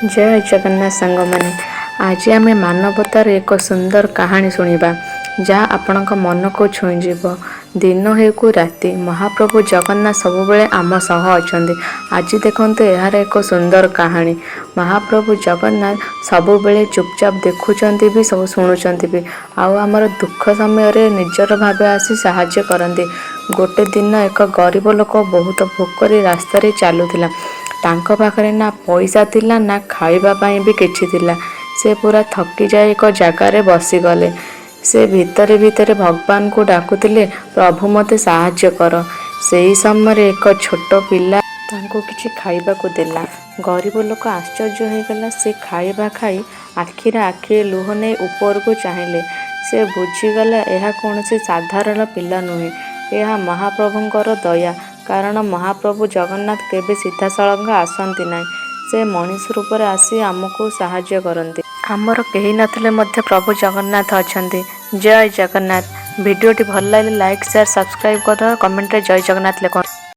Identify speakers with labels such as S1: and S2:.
S1: ଜୟ ଜଗନ୍ନାଥ ସାଙ୍ଗମାନେ, ଆଜି ଆମେ ମାନବତାର ଏକ ସୁନ୍ଦର କାହାଣୀ ଶୁଣିବା, ଯାହା ଆପଣଙ୍କ ମନକୁ ଛୁଇଁଯିବ। ଦିନ ହେଉ କି ରାତି, ମହାପ୍ରଭୁ ଜଗନ୍ନାଥ ସବୁବେଳେ ଆମ ସହ ଅଛନ୍ତି। ଆଜି ଦେଖନ୍ତୁ ଏହାର ଏକ ସୁନ୍ଦର କାହାଣୀ। ମହାପ୍ରଭୁ ଜଗନ୍ନାଥ ସବୁବେଳେ ଚୁପଚାପ ଦେଖୁଛନ୍ତି ବି, ସବୁ ଶୁଣୁଛନ୍ତି ବି, ଆଉ ଆମର ଦୁଃଖ ସମୟରେ ନିଜର ଭାବେ ଆସି ସାହାଯ୍ୟ କରନ୍ତି। ଗୋଟେ ଦିନ ଏକ ଗରିବ ଲୋକ ବହୁତ ଭୋକରେ ରାସ୍ତାରେ ଚାଲୁଥିଲା। ତାଙ୍କ ପାଖରେ ନା ପଇସା ଥିଲା, ନା ଖାଇବା ପାଇଁ ବି କିଛି ଥିଲା। ସେ ପୁରା ଥକି ଯାଇ ଏକ ଜାଗାରେ ବସିଗଲେ। ସେ ଭିତରେ ଭିତରେ ଭଗବାନଙ୍କୁ ଡାକୁଥିଲେ, "ପ୍ରଭୁ, ମୋତେ ସାହାଯ୍ୟ କର।" ସେହି ସମୟରେ ଏକ ଛୋଟ ପିଲା ତାଙ୍କୁ କିଛି ଖାଇବାକୁ ଦେଲା। ଗରିବ ଲୋକ ଆଶ୍ଚର୍ଯ୍ୟ ହୋଇଗଲା। ସେ ଖାଇବା ଖାଇ ଆଖିରେ ଆଖିଏ ଲୁହ ନେଇ ଉପରକୁ ଚାହିଁଲେ। ସେ ବୁଝିଗଲା, ଏହା କୌଣସି ସାଧାରଣ ପିଲା ନୁହେଁ, ଏହା ମହାପ୍ରଭୁଙ୍କର ଦୟା। କାରଣ ମହାପ୍ରଭୁ ଜଗନ୍ନାଥ କେବେ ସିଧାସଳଖ ଆସନ୍ତି ନାହିଁ, ସେ ମଣିଷ ରୂପରେ ଆସି ଆମକୁ ସାହାଯ୍ୟ କରନ୍ତି। ଆମର କେହି ନଥିଲେ ମଧ୍ୟ ପ୍ରଭୁ ଜଗନ୍ନାଥ ଅଛନ୍ତି। ଜୟ ଜଗନ୍ନାଥ। ଭିଡ଼ିଓଟି ଭଲ ଲାଗିଲେ ଲାଇକ୍, ସେୟାର, ସବସ୍କ୍ରାଇବ୍ କରିଦେବା। କମେଣ୍ଟରେ ଜୟ ଜଗନ୍ନାଥ ଲେଖନ୍ତୁ।